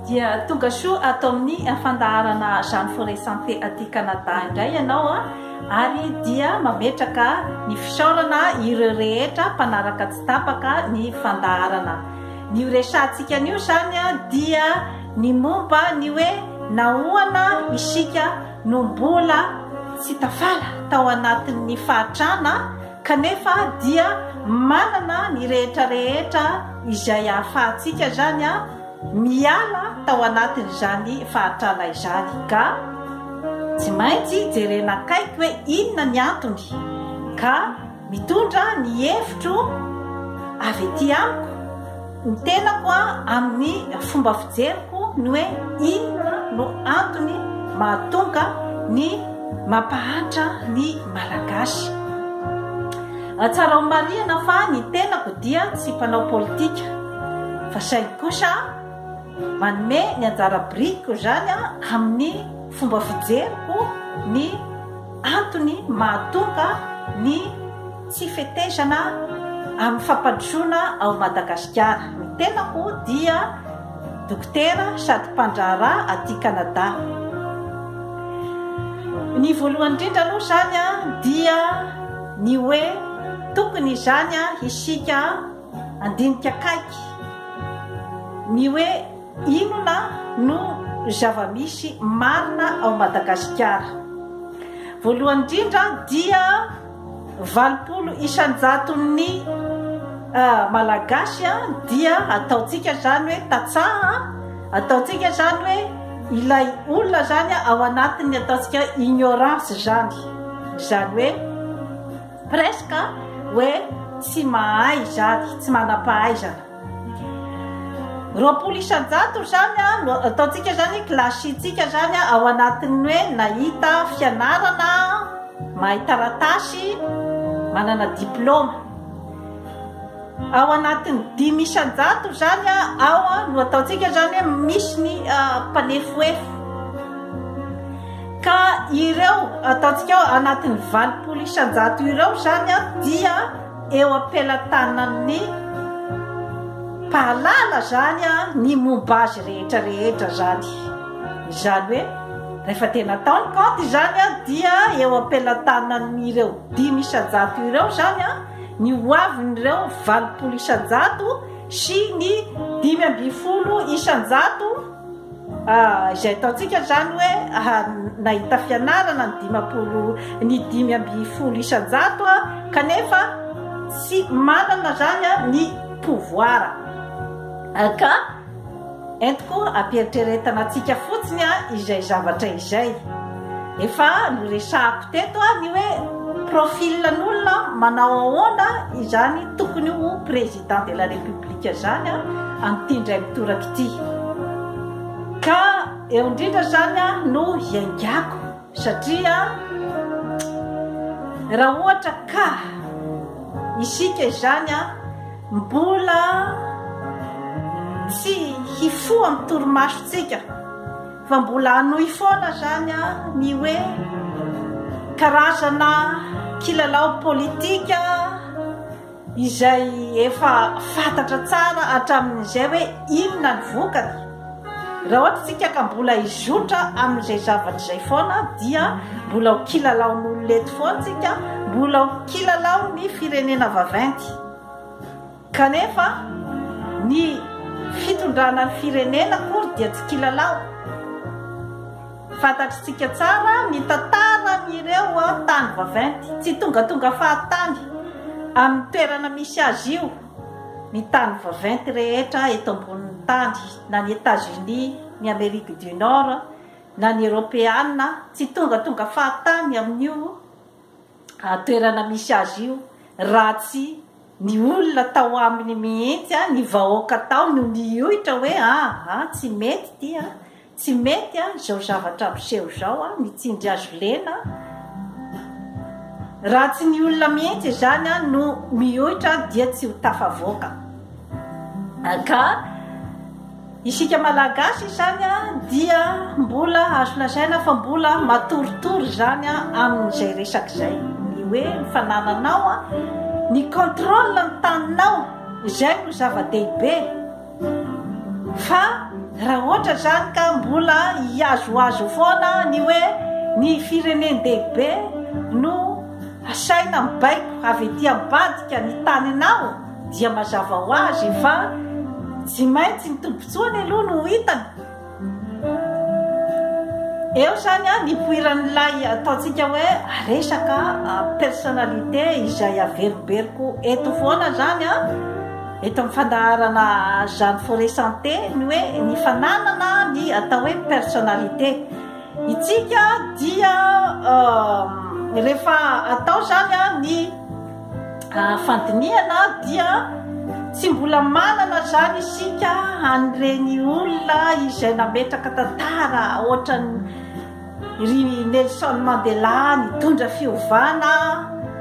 Dia tonga soa ato amin'ny fandaharana Jeanne Forêt Santé aty Canada indray ianao ary dia mametraka ny fisaorana ireo rehetra mpanaraka tsy tapaka ny fandaharana. Ny ho resahantsika anio izany dia ny momba ny hoe nahoana isika no mbola tsy tafala tao anatin'ny fahatrana kanefa dia manana ny rehetra rehetra izay ahafahantsika izany miala tao anatin'izany fahatrana izany ka tsy maintsy jerena akaiky hoe inona ny antony ka Mitondra ny hevitro avy ety amiko ny tenako amin'ny fomba fijeriko ny hoe inona no antony mahatonga ny mampahantra ny Malagasy. Tsara ho marihana fa ny tenako dia tsy mpanao politika fa saingy kosa manome ny anjara birikiko izany amin'ny fomba fijeriko ny Antony mahatonga ny tsy fetezana amin'ny fampandrosoana ao Madagasikara. Ny tenako dia dokotera sady mpandraharaha aty Canada. Ny voalohany indrindra aloha izany dia ny hoe tokony izany isika handinika akaiky ny hoe Inona no zava-misy marina ao Madagasikara? Voalohany indrindra dia 80 isan-jaton'ny Malagasy dia ataontsika izany hoe tantsaha, ataontsika izany hoe ilay olona izany ao anatin'ny ataontsika ignorance izany, izany hoe presque hoe tsy mahay izany, tsy manam-pahaizana. 20% izany no ataontsika izany kilasintsika izany ao anatin'ny hoe nahita fianarana, mahay taratasy, manana diplaoma. Ao anatin'ny 5% izany ao no ataontsika izany hoe misy ny mpanefoefo. Ka ireo ataontsika ao anatin'ny 80% ireo izany dia Eo am-pelatanan'ny mpahalala izany ny momba azy rehetra rehetra izany. Izany hoe rehefa tena atao ny kaonty izany dia eo am-pelatanan'ireo 5% ireo izany ny ho avin'ireo 80% sy ny 15%. Izay ataontsika izany hoe nahita fianarana ny 50 ny 15% kanefa tsy manana izany ny pouvoir ka entiko ampiheritreretana antsika fotsiny izay zavatra izay. Efa noresahako teto ny hoe profil n'olona manao ahoana izany tokony ho président de la république izany amin'ity indray mitoraka ity. Ka eo indrindra izany no hiaingako satria raha ohatra ka isika izany mbola tsy hifoha amin'ny torimasontsika Fa mbola hanohy foana izany ny hoe karazana kilalao politika izay efa fantatra tsara hatramin'izay hoe inona ny vokany. Raha ohatra isika ka mbola hizotra amin'izay zavatra izay foana dia mbola ho kilalaon'olona eto foana isika, mbola ho kilalaon'ny firenena vaventy. Kanefa ny fitondrana ny firenena akory dia tsy kilalao. Fantatr'tsika tsara ny tantaran'ireo tany vaventy tsy tongatonga fahatany amin'ny toerana misy azy io ny tany vaventy rehetra eto ambonin'ny tany na ny Etats-Unis, ny Amerique du Nord na ny Eropeana tsy tongatonga fahatany amin'io toerana misy azy io raha tsy ny olona tao aminy mihitsy, ny vahoaka tao no nioitra hoe aa tsy mety ity a, tsy mety a izao zavatra miseho izao a, ny tsindry hazo lena. Raha tsy ny olona mihitsy izany no mioitra dia tsy ho tafavoaka. Ka Isika Malagasy izany dia mbola azo lazaina fa mbola matoritory izany amin'izay resaka izay. Ny hoe ny fanananao, ny contrôle ny taninao, izay no zava-dehibe. Fa Raha ohatra izany ka mbola hihazohazo foana ny hoe ny firenen-dehibe no asaina mibaiko avy ety ambadika ny taninao dia mazava ho azy fa tsy maintsy ny tombontsoany aloha no ho hitany. Eo izany nipoiran'ilay ataontsika hoe resaka personnalité izay averimberiko eto foana izany eto amin'ny fandaharana Jeanne Forêt Santé ny hoe ny fananana ny atao hoe personnalité. Itsika dia rehefa atao izany ny fandinihana dia tsy mbola manana izany isika an'ireny olona izay nametraka tantara ohatran'ny ry Nelson Mandela nitondra fiovana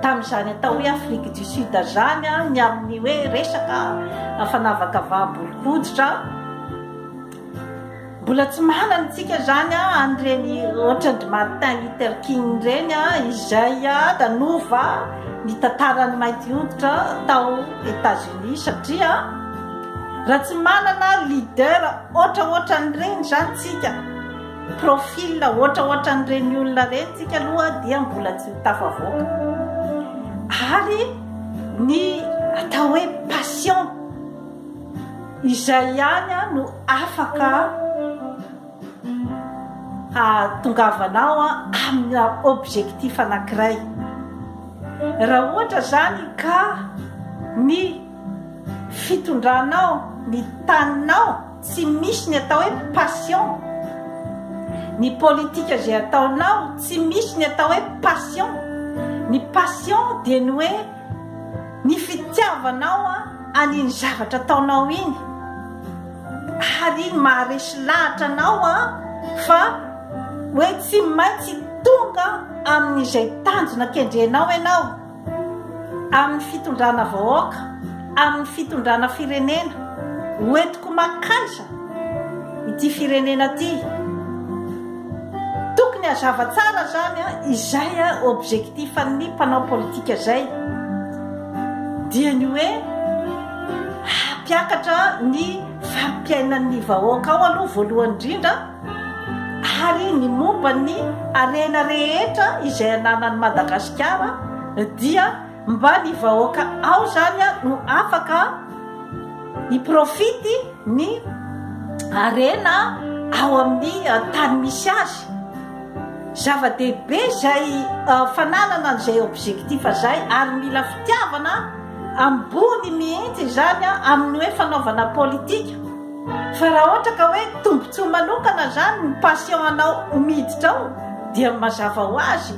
tamin'izany atao hoe Afrique du Sud izany ny amin'ny hoe resaka fanavakavaham-bolon-koditra. Mbola tsy manana isika izany an'ireny ohatran-dry Martin Luther King ireny izay nanova ny tantaran'ny mainty hoditra tao Etats-Unis satria raha tsy manana leader ohatraohatran'ireny izany isika, profil ohatraohatran'ireny olona ireny isika aloha dia mbola tsy ho tafavoaka. Ary ny atao hoe passion. Izay ihany no afaka hahatongavanao amina objectif anankiray. Raha ohatra izany ka ny fitondranao ny taninao tsy misy ny atao hoe passion, ny politika izay ataonao tsy misy ny atao hoe passion. Ny passion dia ny hoe ny fitiavanao an'iny zavatra ataonao iny ary iny maharesy lahatra anao fa hoe tsy maintsy tonga amin'izay tanjona kendrenao ianao amin'ny fitondrana vahoaka, amin'ny fitondrana firenena, hoentiko mankaiza ity firenena ity? Tokony hazava tsara izany izay objectif an'ny mpanao politika izay dia ny hoe hampiakatra ny fari-piainan'ny vahoaka ao aloha voalohany indrindra ary ny momba ny harena rehetra izay ananan'i Madagasikara dia mba ny vahoaka ao izany no afaka hi-profity ny harena ao amin'ny tany misy azy. Zava-dehibe izay fananana an'izay objectif izay ary mila fitiavana ambony mihitsy izany amin'ny hoe fanaovana politika. Fa raha ohatra ka hoe tombontsoa manokana izany ny passion anao miditra ao dia mazava ho azy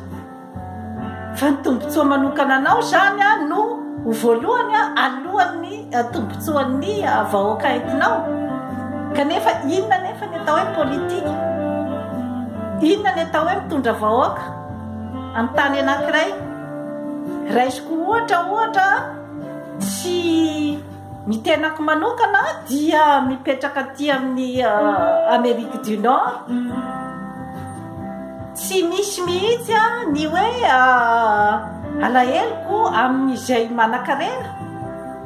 Fa ny tombontsoa manokana anao izany no ho voalohany alohan'ny tombontsoan'ny vahoaka entinao. Kanefa inona anefa ny atao hoe politika? Inona ny atao hoe mitondra vahoaka amin'ny tany anankiray? Raisiko ohatra ohatra tsy Ny tenako manokana dia mipetraka aty amin'ny Amérique du Nord. Tsy misy mihitsy ny hoe alaheloko amin'izay manankarena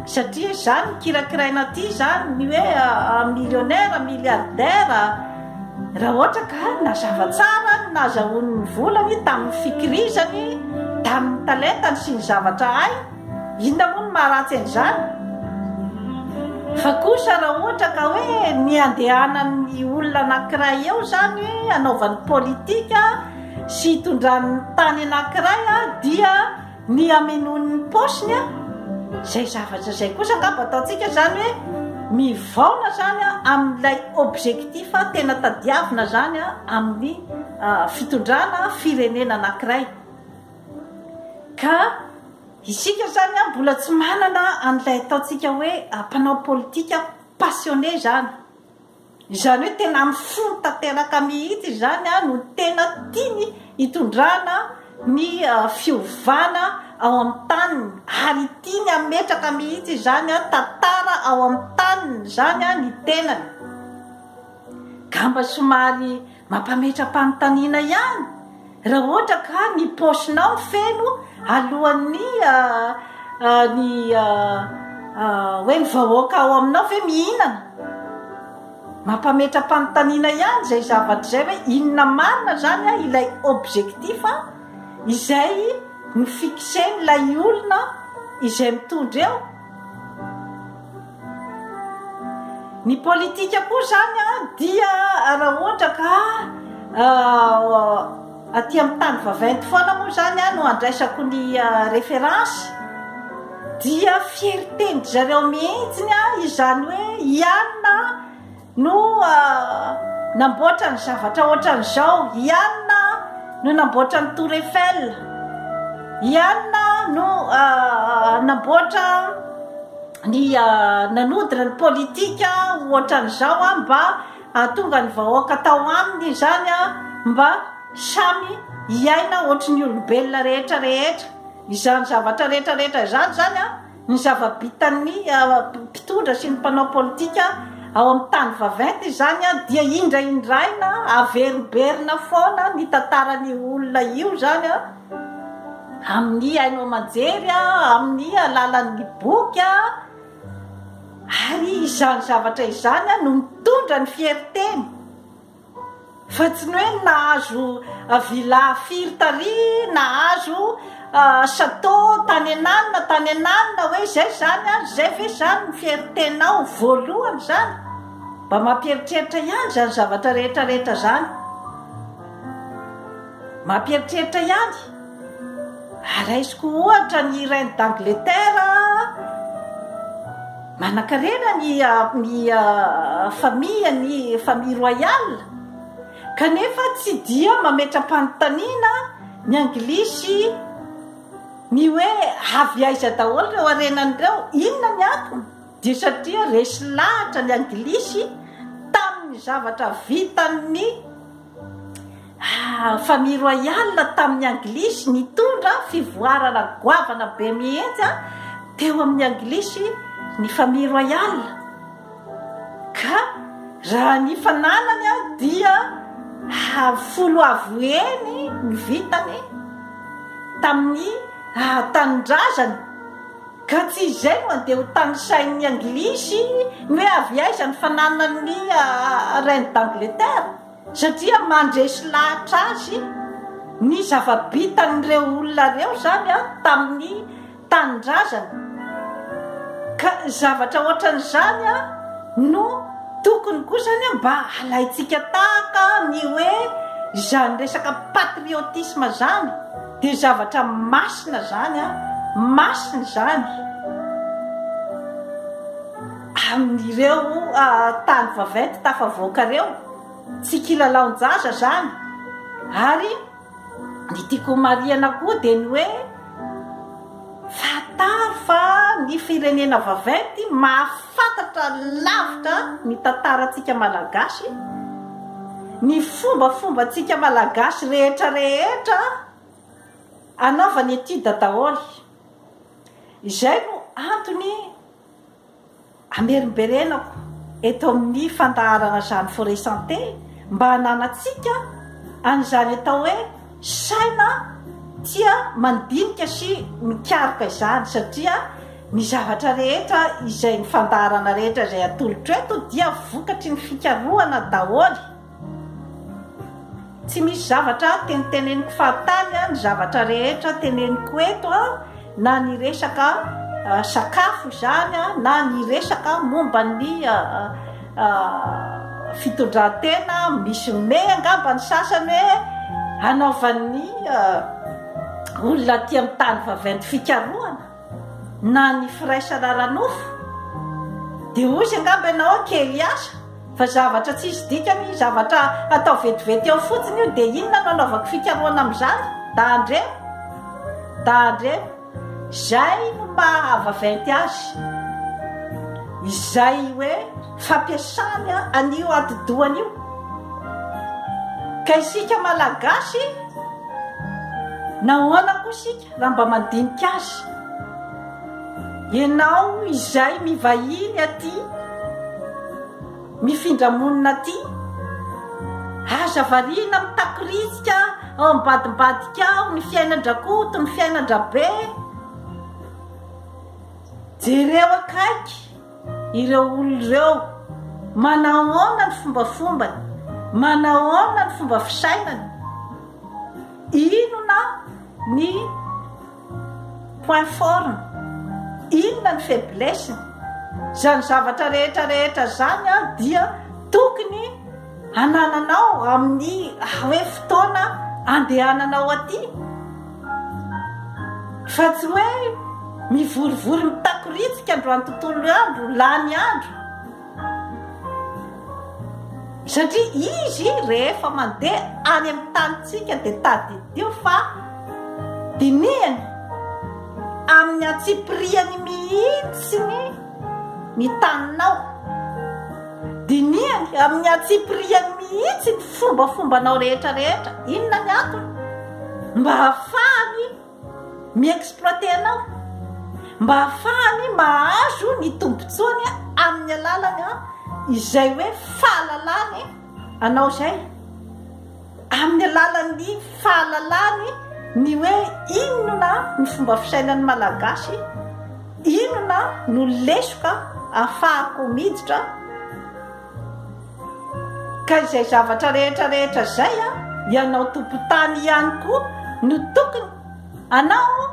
satria izany kirakiraina aty izany ny hoe millionnaire, milliardaire raha ohatra ka nazava tsara ny nahazahoany ny volany tamin'ny fikirizany, tamin'ny talentany sy ny zavatra hainy. Inona moa no maharatsy an'izany? Fa kosa raha ohatra ka hoe ny andehanan'ny olona anankiray eo izany hanaovany politika sy hitondrany ny tany anankiray dia ny hamenoany ny paosiny, izay zavatra izay kosa angamba ataontsika izany hoe mivaona izany amin'ilay objectif tena tadiavina izany amin'ny fitondrana firenena anankiray. Ka isika izany mbola tsy manana an'ilay ataontsika hoe mpanao politika passionné izany. Izany hoe tena amin'ny fony tanteraka mihitsy izany no tena tiany hitondrana ny fiovana ao amin'ny taniny ary tiany hametraka mihitsy izany tantara ao amin'ny taniny izany ny tenany. Gamba somary Mampametra-panontaniana ihany raha ohatra ka ny paosinao feno alohan'ny ny hoe ny vahoaka ao aminao ve mihinana? Mampametra-panontaniana ihany izay zavatra izay hoe inona marina izany ilay objectif izay no-fixer-n'ilay olona izay mitondra eo. Ny politika koa izany dia raha ohatra ka aty amin'ny tany vaventy foana moa izany no andraisako ny référence dia fierté-ndry zareo mihitsy izany hoe i Anna no namboatra ny zavatra ohatran'izao, i Anna no namboatra ny tour Eiffel, i Anna no namboatra ny nanodina ny politika ohatran'izao mba hahatonga ny vahoaka tao aminy izany mba samy hiaina ohatry ny olombelona rehetra rehetra. Izany zavatra rehetra rehetra izany izany ny zava-bitan'ny mpitondra sy ny mpanao politika ao amin'ny tany vaventy izany dia indraindraina averimberina foana ny tantaran'io olona io izany amin'ny haino aman-jery, amin'ny alalan'ny boky ary izany zavatra izany no mitondra ny fierté-ny. Fa tsy ny hoe nahazo villa firy tary, nahazo chateau tany ananona tany ananona hoe izay izany an, izay ve izany ny fierté-nao voalohany izany? Mba mampieritreritra ihany izany zavatra rehetra rehetra izany. Mampieritreritra ihany. Raisiko ohatra ny reine d'Angleterre, manankarena ny ny famille ny famille royale, kanefa tsy dia mametra-panontaniana ny anglisy ny hoe avy aiza daholo ireo harenany ireo, inona ny antony? Dia satria resy lahatra ny anglisy tamin'ny zavatra vitan'ny Famille royale tamin'ny anglisy nitondra fivoarana goavana be mihitsy teo amin'ny anglisy ny famille royale ka raha ny fananany dia folo avo heny ny vitany tamin'ny tanindrazany ka tsy izay no andeha ho tanisain'ny anglisy ny hoe avy aiza ny fananan'ny reine d'Angleterre. Satria mandresy lahatra azy ny zava-bitan'ireo olona ireo izany tamin'ny tanindrazany. Ka zavatra ohatran'izany no tokony koa izany mba halaintsika tahaka ny hoe izany resaka patriotisme izany dia zavatra masina izany, masina izany. Amin'ireo tany vaventy tafavoaka ireo, tsy kilalaon-jaza izany. Ary ny tiako homarihana koa dia ny hoe fantaro fa ny firenena vaventy mahafantatra lavitra ny tantarantsika malagasy, ny fombafombantsika malagasy rehetra rehetra anaovany étude daholo. Izay no antony Amerimberenako eto amin'ny fandaharana Jeanne Forêt Santé mba hananantsika an'izany atao hoe saina tia mandinika sy mikaroka izany satria ny zavatra rehetra izay ny fandaharana rehetra izay atolotro eto dia vokatry ny fikarohana daholo. Tsy misy zavatra teniteneniko fahatany ny zavatra rehetra teneniko eto na ny resaka sakafo izany na ny resaka momba ny fitondran-tena, misy me angamba ny sasany hoe hanaovan'ny olona aty amin'ny tany vaventy fikarohana. na ny firaisana ara-nofo dia hozy angamba ianao hoe kely asa fa zavatra tsisy dikany, zavatra atao vetivety eo fotsiny io dia inona no anaovako fikarohana amin'izany? Tandremo, tandremo, izay no maha vaventy azy, izay hoe fampiasany an'io atidohany io. Ka isika Malagasy nahoana koa isika? Raha mba mandinika azy ianao izay mivahiny aty, mifindra monina aty, aza variana mitakoritsika ao ambadimbadika ao ny fiainan-dRakoto, ny fiainan-dRabe. Jereo akaiky ireo olona ireo. Manahoana ny fombafombany? Manahoana ny fomba fisainany? Inona ny point fort-ny? Inona ny faiblesse-ny? Izany zavatra rehetra rehetra izany dia tokony hanananao amin'ny hoe fotoana andehananao aty fa tsy hoe mivorivory mitakoritsika androany tontolo andro, lany andro. Satria izy rehefa mandeha any amin'ny tanintsika dia tadidio fa dinihany amin'ny antsipiriany mihitsy ny taninao. Dinihany amin'ny antsipiriany mihitsy ny fombafombanao rehetra rehetra. Inona ny antony? Mba hahafahany mi-exploiter anao mba hahafahany mahazo ny tombontsoany amin'ny alalany izay hoe fahalalany anao izay, amin'ny alalan'ny fahalalany ny hoe inona ny fomba fisainan'ny Malagasy, inona no lesoka ahafahako miditra. Ka izay zavatra rehetra rehetra izay an, ianao tompon-tany ihany koa no tokony hanao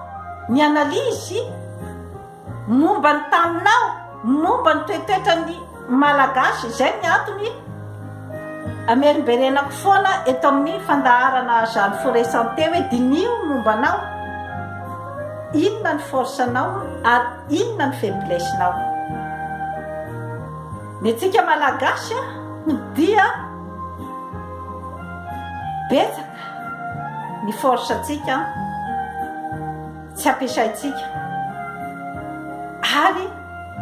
ny analyse momba ny taninao, momba ny toetoetran'ny Malagasy, izay ny antony amerimberenako foana eto amin'ny fandaharana Jeanne Forêt Santé hoe diniho ny momba anao, inona ny force-nao ary inona ny faiblesse-nao. Ny antsika Malagasy dia betsaka ny force antsika tsy ampiasaintsika ary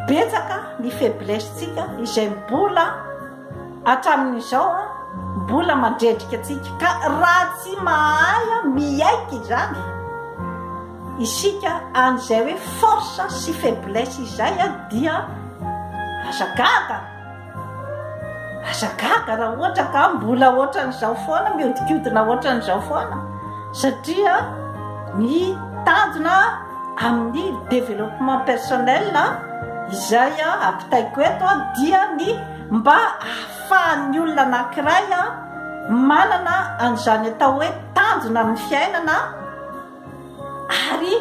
betsaka ny faiblesse tsika izay mbola hatramin'izao mbola mandrendrika antsika ka raha tsy mahay miaiky izany Isika an'izay hoe force sy faiblesse izay dia aza gaga, aza gaga raha ohatra ka mbola ohatran'izao foana, mihodinkodina ohatran'izao foana satria ny tanjona amin'ny développement personnel izay ampitaiko eto dia ny mba ahafahan'ny olona anankiray manana an'izany atao hoe tanjona amin'ny fiainana. Ary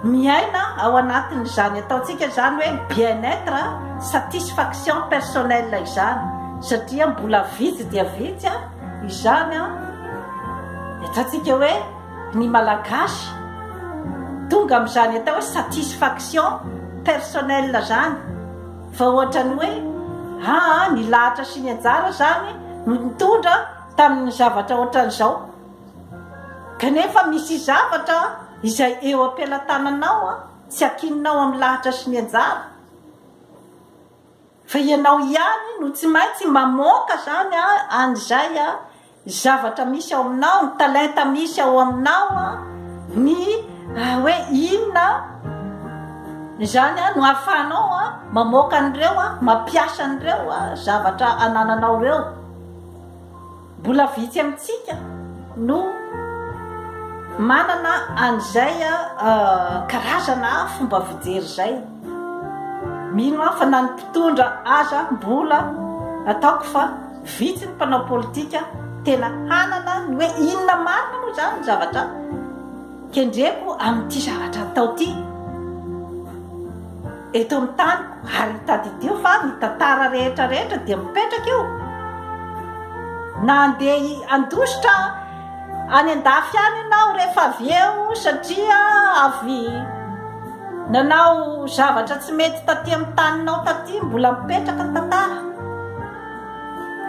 miaina ao anatin'izany ataontsika izany hoe bien être, satisfaction personnelle izany, satria mbola vitsy dia vitsy izany ataontsika hoe ny Malagasy tonga amin'izany atao hoe satisfaction personnelle izany, fa ohatran'ny hoe aa ny lahatra sy ny anjara izany no nitondra tamin'ny zavatra ohatran'izao. Kanefa misy zavatra izay eo am-pelatananao tsy ankininao amin'ny lahatra sy ny anjara, fa ianao ihany no tsy maintsy mamoaka izany an'izay zavatra misy ao aminao, ny talenta misy ao aminao, ny hoe inona izany no ahafahanao mamoaka an'ireo, mampiasa an'ireo zavatra anananao ireo. Mbola vitsy amintsika no manana an'izay karazana fomba fijery izay. Mino aho fa na ny mpitondra aza mbola ataoko fa vitsy ny mpanao politika tena hanana ny hoe inona marina moa izany ny zavatra kendreko amin'ity zavatra atao ity eto amin'ny taniko ary tadidio fa ny tantara rehetra rehetra dia mipetraka io na andeha handositra any an-dafy any ianao rehefa avy eo satria avy nanao zavatra tsy mety taty amin'ny taninao taty mbola mipetraka ny tantara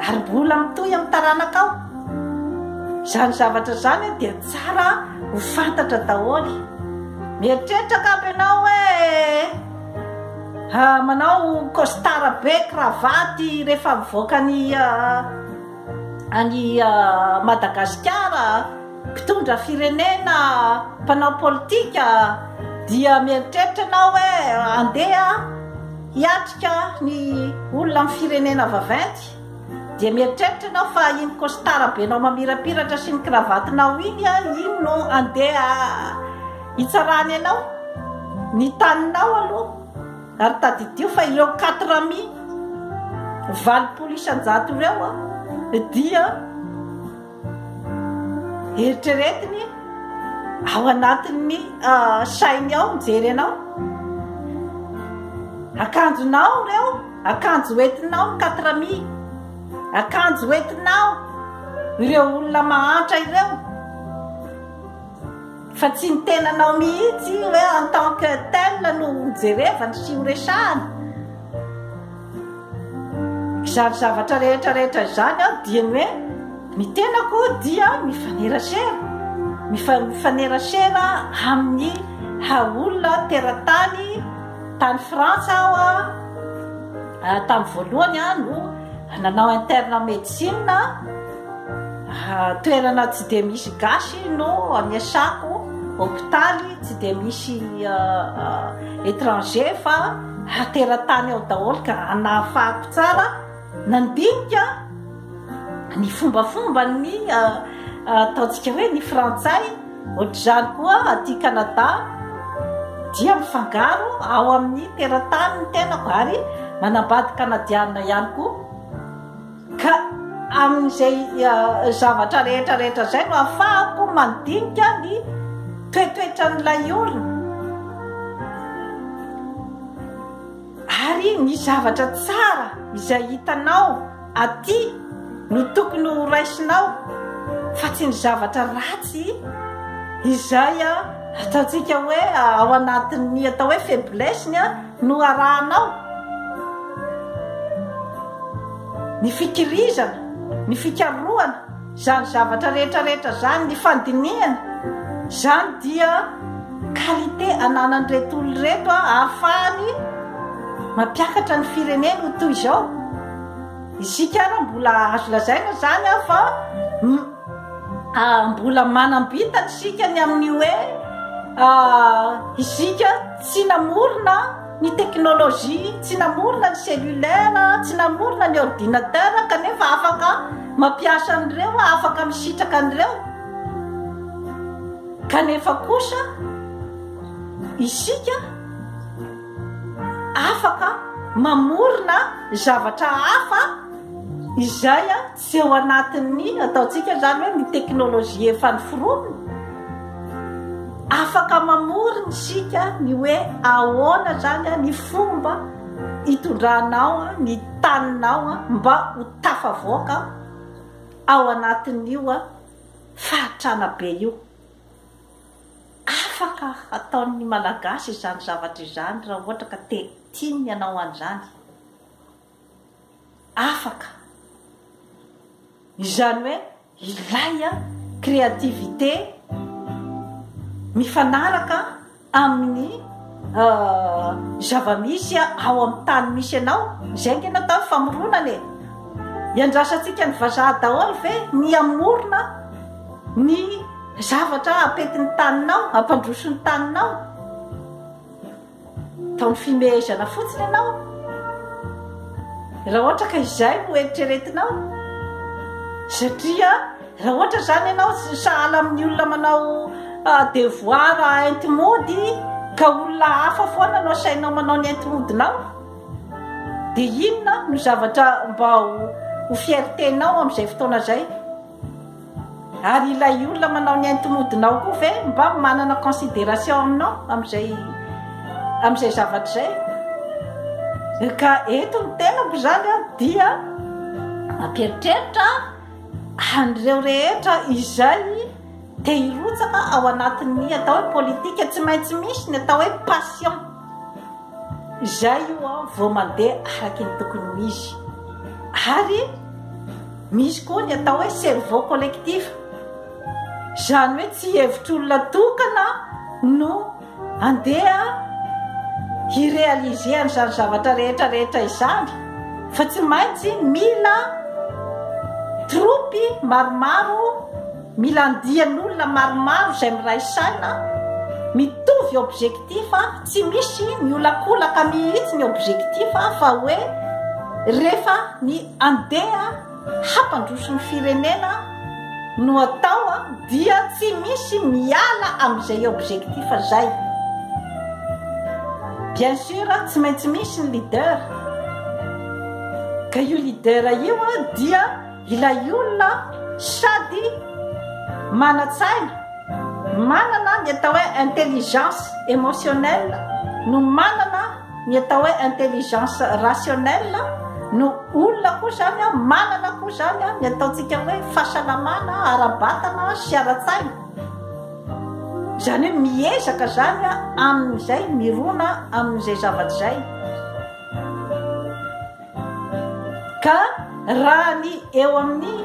Ary mbola mitohy amin'ny taranakao. Izany zavatra izany dia tsara ho fantatra daholo. Mieritreritra angamba ianao hoe manao costard be, kravaty rehefa mivoaka ny any Madagasikara, mpitondra firenena, mpanao politika, dia mieritreritra ianao hoe andeha Hiatrika ny olona amin'ny firenena vaventy dia mieritreritra ianao fa iny costard benao mamirapiratra sy ny cravatinao iny iny no andeha hitsarany anao ny taninao aloha ary tadidio fa ireo quatre amis. 80% ireo dia eritreretiny ao anatin'ny sainy ao mijery anao. Akanjonao ireo, akanjo hoentinao ny quatre mille, akanjo hoentinao ireo olona mahantra ireo. Fa tsy ny tenanao mihitsy hoe en tant que tel no hojerevana sy horesahana. Izany zavatra rehetra rehetra izany an, dia ny hoe ny tenako dia mifanerasera, mifanerasera amin'ny olona teratany tany Frantsa aho an, tamin'ny voalohany aho no nanao interne médecine, Toerana tsy dia misy gasy no niasako, hopitaly tsy dia misy étranger fa teratany ao daholo ka nahafahako tsara nandinika ny fombafomban'ny ataontsika hoe ny frantsay, ohatr'izany koa aty Canada dia mifangaro ao amin'ny teratany ny tenako ary manambady kanadianina ihany koa. Ka amin'izay zavatra rehetra rehetra izay no ahafahako mandinika ny toetoetran'ilay olona. Ary ny zavatra tsara izay hitanao aty no tokony ho raisinao fa tsy ny zavatra ratsy izay ataontsika hoe ao anatin'ny atao hoe faiblesse-ny no arahanao. Ny fikirizana, ny fikarohana, izany zavatra rehetra rehetra izany, ny fandinihana, izany dia qualité ananan'ireto olona ireto ahafahany mampiakatra ny fireneny ho toy izao. Isika ara mbola azo lazaina izany fa mbola manam-bintana isika ny amin'ny hoe isika tsy namorona ny teknolojia, tsy namorona ny cellulaire, tsy namorona ny ordinateur kanefa afaka mampiasa an'ireo, afaka misitraka an'ireo. Kanefa kosa isika afaka mamorona zavatra hafa izay Tsy ao anatin'ny ataontsika izany hoe ny teknolojia efa noforonina. Afaka mamorona isika ny hoe ahoana izany ny fomba hitondranao ny taninao mba ho tafavoaka ao anatin'io fahatrana be io. Afaka ataon'ny Malagasy izany zavatra izany raha ohatra ka te tiany hanao an'izany. Afaka. Izany hoe ilay créativité mifanaraka amin'ny zava-misy ao amin'ny tany misy anao, izay ange no atao hoe famoronana e! Iandrasantsika ny vazaha daholo ve ny hamorona ny zavatra hampety ny taninao, hampandroso ny taninao? Tao ny fimehezana fotsiny ianao? Raha ohatra ka izay no eritreretinao? Satria raha ohatra izany ianao sahala amin'ny olona manao devoir enti-mody ka olona hafa foana no asainao manao ny enti-modinao, dia inona no zavatra mba ho fierté-nao amin'izay fotoana izay? Ary ilay olona manao ny enti-modinao koa ve mba manana considération aminao amin'izay amin'izay zavatra izay? Ka eto ny tenako izany an dia mampieritreritra an'ireo rehetra izay te hirotsaka ao anatin'ny atao hoe politika, tsy maintsy misy ny atao hoe passion. Izay io an vao mandeha araky ny tokony ho izy. Ary misy koa ny atao hoe cerveau collectif. Izany hoe tsy hevitr'olona tokana no andeha hi-realiser an'izany zavatra rehetra rehetra izany fa tsy maintsy mila troupe maromaro, mila andian'olona maromaro izay miray saina, mitovy objectif. Tsy misy miolakolaka mihitsy ny objectif fa hoe rehefa ny andeha hampandroso ny firenena no atao dia tsy misy miala amin'izay objectif zay. Bien sûr tsy maintsy misy ny leader. Ka io leader io dia ilay olona sady manan-tsaina, manana ny atao hoe intelligence émotionnelle no manana ny atao hoe intelligence rationnelle, no olona koa izany manana koa izany ny ataontsika hoe fahasalamana ara-batana sy ara-tsaina. Izany hoe miezaka izany amin'izay mirona amin'izay zavatra izay. Ka raha ny eo amin'ny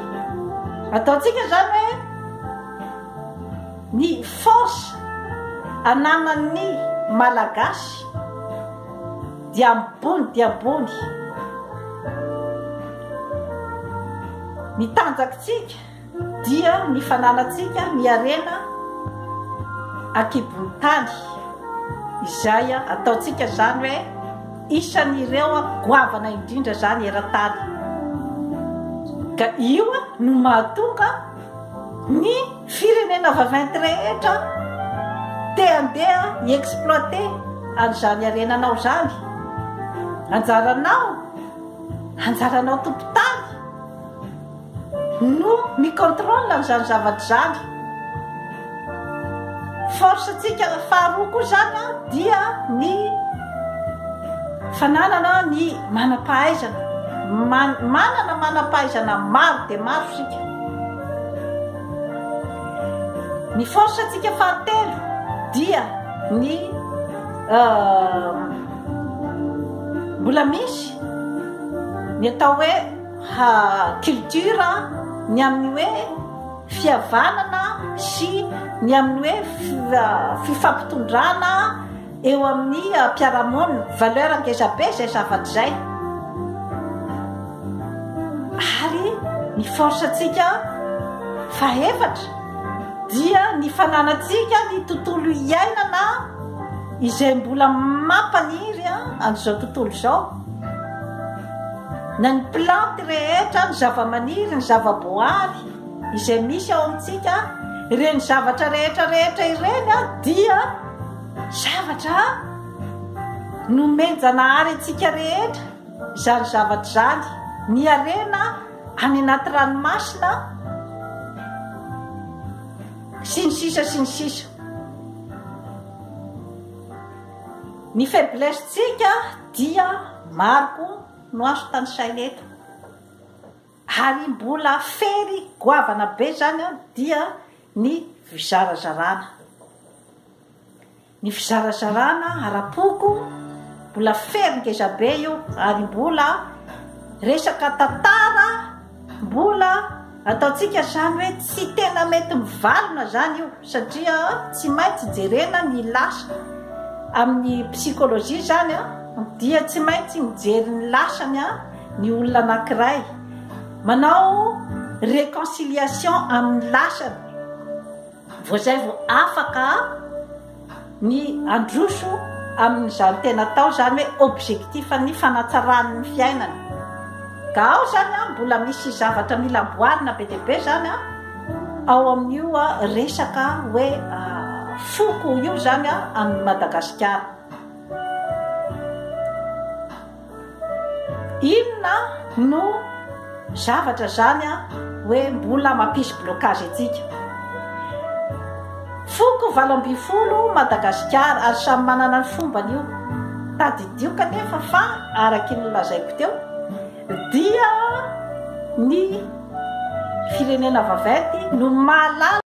ataontsika izany hoe ny force ananan'ny Malagasy dia ambony dia ambony. Ny tanjakitsika Dia ny fananantsika ny harena an-kibon'ny tany, izay ataontsika izany hoe isan'ireo goavana indrindra izany eran-tany. Ka io no mahatonga ny firenena vaventy rehetra te handeha hi-exploiter an'izany harenanao izany. Anjaranao, anjaranao tompon-tany. No mi-controle an'izany zavatra izany. Force ntsika faharoa koa izany dia ny fananana ny manam-pahaizana. Manana manam-pahaizana maro dia maro isika. Ny force ntsika fahatelo dia ny mbola misy ny atao hoe Ha culture ny amin'ny hoe fihavanana sy ny amin'ny hoe fifampitondrana eo amin'ny mpiara-monina, valeur ngeza be izay zavatra izay. Ary ny force antsika fahefatra dia ny fananantsika ny tontolo iainana izay mbola mampaniry an'izao tontolo izao. Na ny plantes rehetra, ny zavamaniry, ny zavaboary izay misy ao amintsika, ireny zavatra rehetra rehetra ireny dia zavatra nomen-janahary antsika rehetra izany zavatra izany. Ny harena any anaty ranomasina sy ny sisa sy ny sisa. Ny faiblesse-tsika dia maro koa no azo tanisaina eto. Ary mbola fery goavana be izany dia ny fizarazarana. Ny fizarazarana ara-poko mbola fery ngeza be io ary mbola resaka tantara mbola Ataontsika izany hoe tsy tena mety mivalona izany io satria tsy maintsy jerena ny lasa. Amin'ny psychologie izany dia tsy maintsy mijery ny lasany ny olona anankiray. Manao réconciliation amin'ny lasany vao izay vao afaka ny handroso amin'izany tena atao izany hoe objectif ny fanatsarany ny fiainana. Ka ao izany an, mbola misy zavatra mila amboarina be dia be izany an, ao amin'io resaka hoe foko io izany an, amin'i Madagasikara. Inona no zavatra izany hoe mbola mampisy blocage antsika? Foko 18 Madagasikara ary samy manana ny fombany io. Tadidio kanefa fa araky ny nolazaiko teo dia ny firenena vaventy no mahalala.